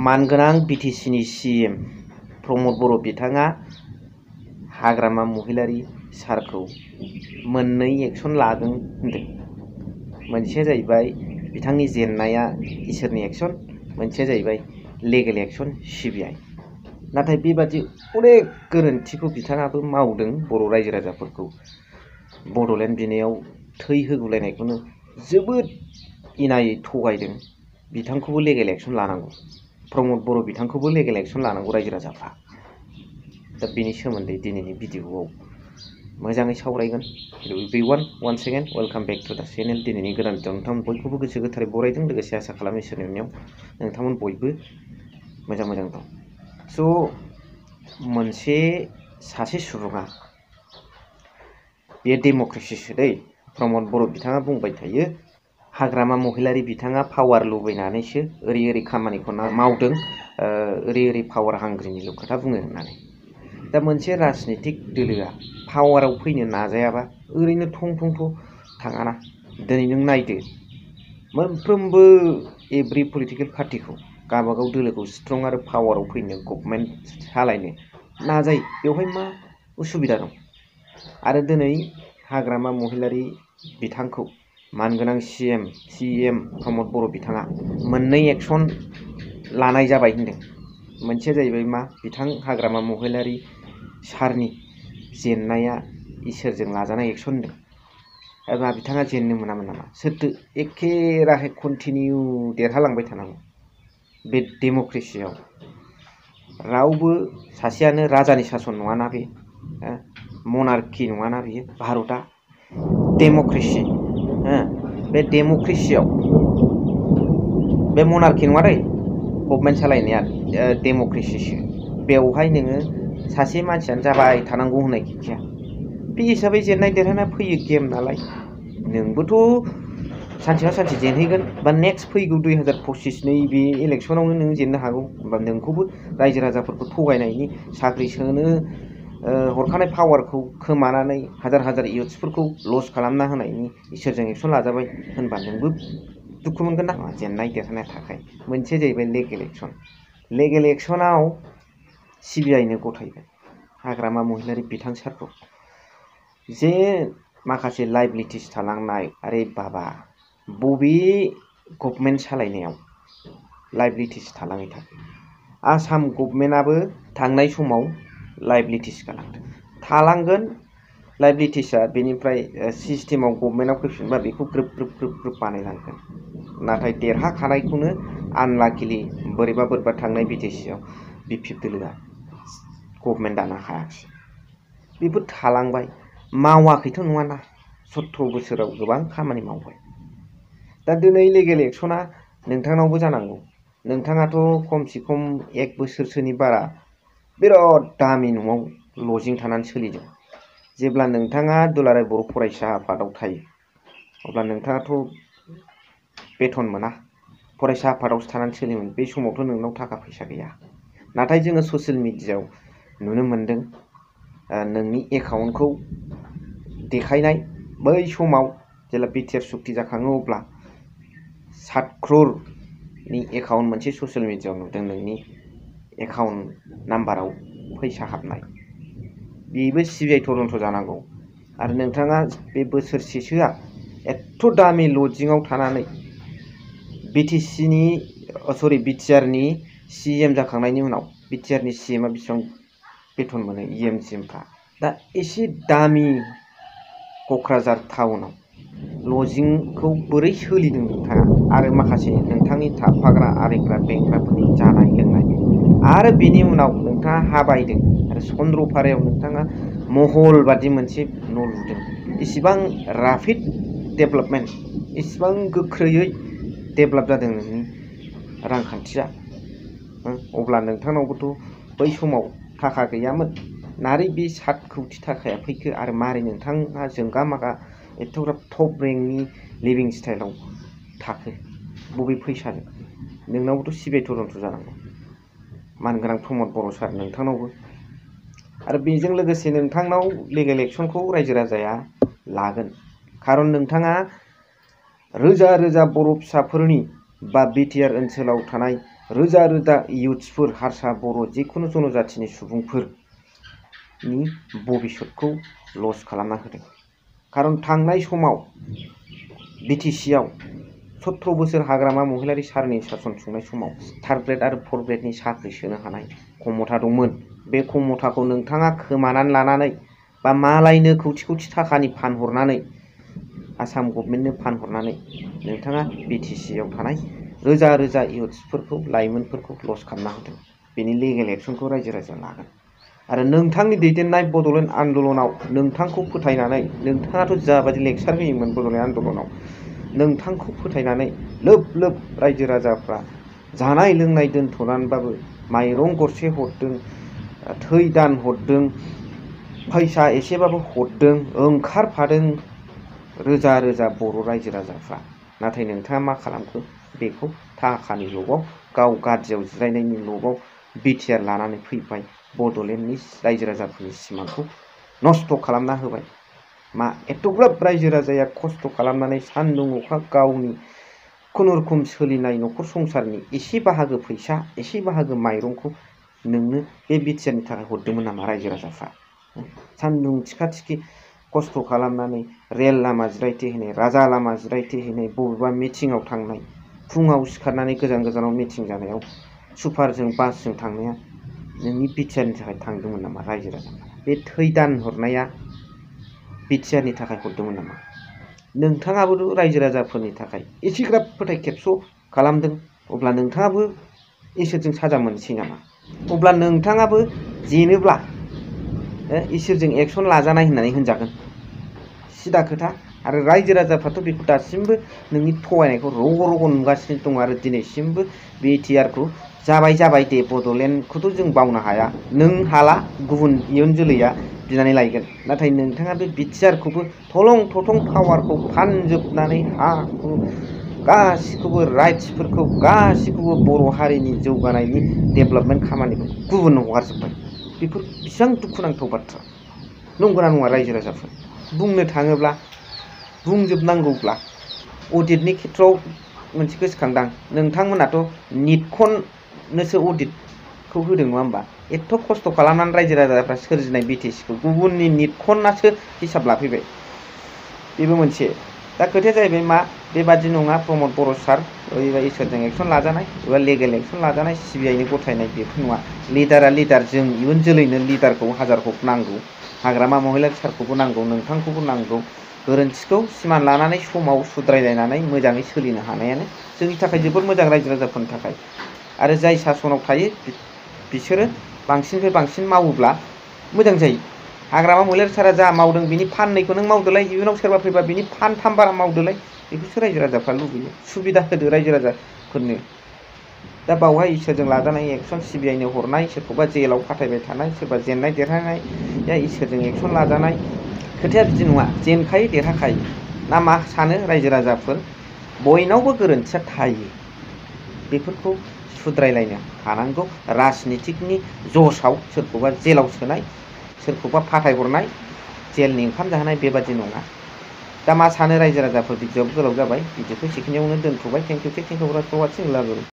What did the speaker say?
मानगोनां बिटिसिनि सीएम प्रमद बर' बिथाङा हाग्रामा महिलारी सारखौ मोननै एक्सन लागोन होनदों। मोनसेया जाहैबाय बिथांनि जेननाया इसोरनि एक्सन, मोनसेया जाहैबाय लिगेल एक्सन सिबिआइ। नाथाय बेबादि अनेक गोरोन्थिखौ बिथाङाबो मावदों। बर' रायजो राजाफोरखौ बड'लेण्ड बिनायाव थै होगुलायनायखौनो जोबोद इनायै थगायदों। बिथांखौबो लिगेल एक्सन लानांगौ, प्रमद बर' बिथांखौबो लिगेल एक्सन लानांगौ रायजो राजाफ्रा। दा बेनि सोमोन्दै दिनैनि भिडिअआव मोजाङै सावरायगोन। Everyone once again welcome back to the channel. दिनैनि गोदान भिडिअ नोंथांमोन बयखौबो गोसो गोथारै बरायदों, लोगोसे आसा खालामो इसोरनि अननायाव नोंथांमोन बयबो मोजां दं। स' मोनसे सासे सुबुङा, बेयो डेम'क्रेसिसो दै, प्रमद बर' बिथाङा बुंबाय थायो हाग्रामा महिलारी बिथाङा पावार लुबैनानैसो ओरै खामानिखौ मावदों, ओरै पावार हांग्रिनिल' खोथा बुङो होननानै। दा मोनसे राजनितिक दोलोआ पावाराव फैनो नाजायाबा ओरैनो थं थाङाना। दिनै नों नायदो, मोनफ्रोमबो एभ्रि पलिटिकेल पार्टिखौ गावबागाव दोलोखौ स्ट्रं आरो पावाराव फैनो गभर्नमेन्ट सालायनो नाजायो। बेवहाय मा उसुबिदा दं? आरो दिनै हाग्रामा महिलारी बिथांखौ मानगोनां सीएम प्रमद बर' बिथाङा मोननै एक्सन लानाय जाबाय होनदों। मोनसेया जाहैबाय मा, बिथां हाग्रामा महिलारी सारनि जेननाया इसोरजों लाजानाय एक्सन होनदों। मा बिथाङा जेननो मोनामोन नामा? सोरथो एखे राहे कन्टिनिउ देरहालांबाय थानांगौ? बे डेम'क्रेसियाव रावबो सासेयानो राजानि सासन नङाना, बे मनार्कि नङाना, बेयो भारतआ डेम'क्रेसि। बे डेम'क्रेसियाव बे मनार्कि नङा दै, गभर्नमेन्ट सालायनाया डेम'क्रेसिसो। बेवहाय नोङो सासे मानसियानो जाबाय थानांगौ होननाय गैखाया। बे हिसाबै जेननाय देरहानाय फैयो गेम नालाय, नोंबोथ' सानसे नङा सानसे जेनहैगोन, बा नेक्स्ट फैगौ 2025 नैबे इलेक्सनावनो नों जेननो हागौ। होमबा नोंखौबो रायजो राजाफोरखौ थगायनायनि, साख्रि सोनो हरखानाय पावारखौ खोमानानै हाजार इयुथ्सफोरखौ लस खालामना होनायनि इसोरजों एक्सन लाजाबाय होनबा नोंबो दुखु मोनगोन ना? जेननाय देरहानाय थाखाय मोनसे जाहैबाय लिगेल एक्सन। लिगेल एक्सनाव सिबिआइनो गथायबाय हाग्रामा महिलारी बिथां सारखौ, जे माखासे लाइबिलिटिस थालांनाय। आरे बाबा, बबे गभर्नमेन्ट सालायनायाव लाइबिलिटिस थालाङै थाखो? आसाम गभर्नमेन्टआबो थांनाय समाव लाइबिलिटिस थालांगोन। लाइबिलिटिसआ बेनिफ्राय सिस्टेमाव गभर्नमेन्टआव फैफिनबा बेखौ ग्रोब बानायलांगोन। नाथाय देरहाखानायखौनो आनलाकिलि बोरैबा थांनाय बिटिसिआव बिपिएफ दोलोआ गभर्नमेन्ट दानो हायाखिसै। बेफोर थालांबाय। मावाखैथ' नङाना, 17 बोसोराव गोबां खामानि मावबाय। दा दिनै लिगेल एक्सना नोंथांनावबो जानांगौ। नोंथाङाथ' खमसे खम 1 बोसोरसोनि बारा बिराद दामि न'आव लजिं थानानै सोलिदों। जेब्ला नोंथाङा दुलाराय बर' फरायसा आफादाव थायो, अब्ला नोंथाङाथ' बेथन मोना, फरायसा आफादावसो थानानै सोलियोमोन। बे समावथ' नोंनाव थाखा फैसा गैया। नाथाय जोङो ससियेल मिडियायाव नुनो मोन्दों नोंनि एकाउन्टखौ देखायनाय। बै समाव जेब्ला बिटिआर सुक्ति जाखाङो अब्ला 7 क्ररनि एकाउन्ट मोनसे ससियेल मिडियायाव नुदों, नोंनि एकाउन्ट नाम्बाराव फैसा हाबनाय। बेबो सिबिआइ तदन्त जानांगौ। आरो नोंथाङा बे बोसोरसेसोआ एथ' दामि लजिङाव थानानै बिटिआरनि सीएम जाखांनायनि उनाव बिटिआरनि सीएमआ बेसेबां बेथन मोनो इएमसिएमफ्रा? दा एसे दामि क'क्राझार टाउनाव लजिंखौ बोरै सोलिदों नोंथाङा? आरो माखासे नोंथांनि थाफाग्रा आरिग्रा बेंग्राफोरनि जानाय लोंनाय, आरो बेनि उनाव नोंथाङा हा बायदों आरो चन्द्रपारायाव नोंथाङा महल बादि मोनसे न' लुदों। इसिबां राफिड डेभेलपमेन्ट, इसिबां गोख्रैयै डेभेलप जादों नोंनि रांखान्थिया। अब्ला नोंथांनावबोथ' बै समाव थाखा गैयामोन। मारै बे 7 कौटि थाखाया फैखो? आरो मारै नोंथाङा जोंगा मागा एथ'ग्राब टप रेंकनि लिभिं स्टाइलाव थाखो? बबे फैसाजों? नोंनावबोथ' सिबिआइ तदन्त जानांगौ। मानगोनां प्रमद बर' सार, नोंथांनावबो। आरो बेजों लोगोसे नोंथांनाव लिगेल एक्सनखौ रायजो राजाया लागोन। खारन नोंथाङा रोजा बर' फिसाफोरनि बा बिटिआर ओनसोलाव थानाय रोजा रोजा इयुथ्सफोर हारसा बर' जिखुनु जनजातिनि सुबुंफोरनि भबिष्यतखौ लस खालामना होदों। खारन थांनाय समाव बिटिसिआव 17 बोसोर हाग्रामा महिलारि सारनि सासन खुंनाय समाव 3rd ग्रेड आरो 4th ग्रेडनि साख्रि सोनो हानाय क्षमता दंमोन। बे क्षमताखौ नोंथाङा खोमानानै लानानै बा मालायनो कौटि कौटि थाखानि फानहरनानै आसाम गभर्नमेन्टनो फानहरनानै नोंथाङा बिटिसिआव थानाय रोजा रोजा इयुथ्सफोरखौ लाइमोनफोरखौ लस खालामना होदों। बेनि लिगेल एक्सनखौ रायजो राजाया लागोन। आरो नोंथांनि दैदेननाय बड'लेण्ड आन्दलनाव नोंथांखौ फोथायनानै नोंथाङाथ' जाबायदि लेक्सार होयोमोन बड'लेण्ड आन्दलनाव नोंथांखौ फोथायनानै लोब लोब रायजो राजाफ्रा जानाय लोंनाय दोनथ'नानैबाबो माइरं गरसे हरदों, थै दान हरदों, फैसा एसेबाबो हरदों, ओंखारफादों रोजा रोजा बर' रायजो राजाफ्रा। नाथाय नोंथाङा मा खालामखो? बेखौ थाखानि लबाव गाव गादियाव जिरायनायनि लबाव बिटिआर लानानै फैबाय बड'लेण्डनि रायजो राजाफोरनि सिमांखौ नस्थ' खालामना होबाय। मा एथ'ग्राब रायजो राजाया खस्थ' खालामनानै सान्दुं अखा गावनि खुनुरुखुम सोलिनाय न'खर संसारनि एसे बाहागो फैसा एसे बाहागो माइरंखौ नोंनो बे बिटिआरनि थाखाय हरदोंमोन नामा रायजो राजाफ्रा? सान्दुं थिखा थिखि खस्थ' खालामनानै रेल लामा जिरायथेहैनाय, राजा लामा जिरायथेहैनाय, बबेबा मिटिंआव थांनाय, फुङाव सिखारनानै गोजान गोजानाव मिटिं जानायाव सुपारजों बासजों थांनाया नोंनि बिटिआरनि थाखाय थांदोंमोन नामा रायजो राजाफ्रा? बे थै दान हरनाया बिटिआरनि थाखाय हरदोंमोन नामा? नोंथाङाबोथ' रायजो राजाफोरनि थाखाय एसेग्राब फोथाय खेबस' खालामदों। अब्ला नोंथाङाबो इसोरजों साजा मोनसै नामा? अब्ला नोंथाङाबो जेनोब्ला इसोरजों एक्सन लाजानाय होननानै होनजागोन। सिदा खोथा। आरो रायजो राजाफ्राथ' बेखौ दासिमबो नोंनि थगायनायखौ रग' रग' नुगासिनो दं। आरो दिनैसिमबो बिटिआरखौ जाबाय दे बड'लेण्डखौथ' जों बावनो हाया, नों हाला गुबुन इयुन जोलैया बिनानै लायगोन। नाथाय नोंथाङा बे बिटिआरखौबो थलं थथं पावारखौ फानजोबनानै हा हु गासिखौबो राइट्सफोरखौ गासिखौबो बर' हारिनि जौगानायनि डेभेलपमेन्ट खामानिखौ गुबुननो हगारजोब्बाय। बेफोर बेसेबां दुखुनांथाव बाथ्रा नंगौना नङा रायजो राजाफोर? बुंनो थाङोब्ला बुंजोबनांगौब्ला अडिटनि खेथ्रआव मोनसे गोसोखांदां, नोंथांमोनाथ' निटखौनोसो अडिटखौ होदों नङा होमबा? एथ' खस्थ' खालामनानै रायजो राजाफ्रा सोरजिनाय बिटिसिखौ गुबुननि निटखौनासो हिसाब लाफैबाय। बेबो मोनसे। दा खोथाया जाहैबाय मा बेबादि नङा प्रमद बर' सार, ओरैबा इसोरजों एक्सन लाजानाय एबा लिगेल एक्सन लाजानाय सिबिआइनि गथायनाय बेफोर नङा। लिडारा लिडार, जों इयुन जोलैनो लिडारखौ हाजार हक नांगौ, हाग्रामा महिलारि सारखौबो नांगौ, नोंथांखौबो नांगौ। गोरोन्थिखौ सिमान लानानै समाव सुद्रायलायनानै मोजाङै सोलिनो हानायानो जोंनि थाखाय जोबोद मोजां रायजो राजाफोरनि थाखाय। आरो जाय सासनाव थायो बिसोरो बांसिननिफ्राय बांसिन मावोब्ला मोजां जायो। हाग्रामा महिलारि सारा जा मावदों बिनि फाननैखौ नों मावदोलाय, इयुनाव सोरबा फैबा बिनि फानथाम बारा मावदोलाय, बेखौसो रायजो राजाफ्रा लुबैयो। सुबिदा होदो रायजो राजाफोरनो। दा बावहाय इसोरजों लाजानाय एक्सन, सिबिआइनो हरनाय, सोरखौबा जेलाव खाथायबाय थानाय, सोरबा जेननाय देरहानाय, इसोरजों एक्सन लाजानाय, खोथाया बिदि नङा। जेनखायो देरहाखायो। ना मा सानो रायजो राजाफोर? बयनावबो गोरोन्थिया थायो। बेफोरखौ सुद्रायलायनो हानांगौ। राजनितिकनि जसाव सोरखौबा जेलाव सोनाय, सोरखौबा फाथायहरनाय, जेलनि ओंखाम जाहोनाय बेबादि नङा। दा मा सानो रायजो राजाफोर? भिडिअ'आबो गोलाव जाबाय। भिडिअ'खौ एसेखिनियावनो दोनथ'बाय। Thank you for वाचिं।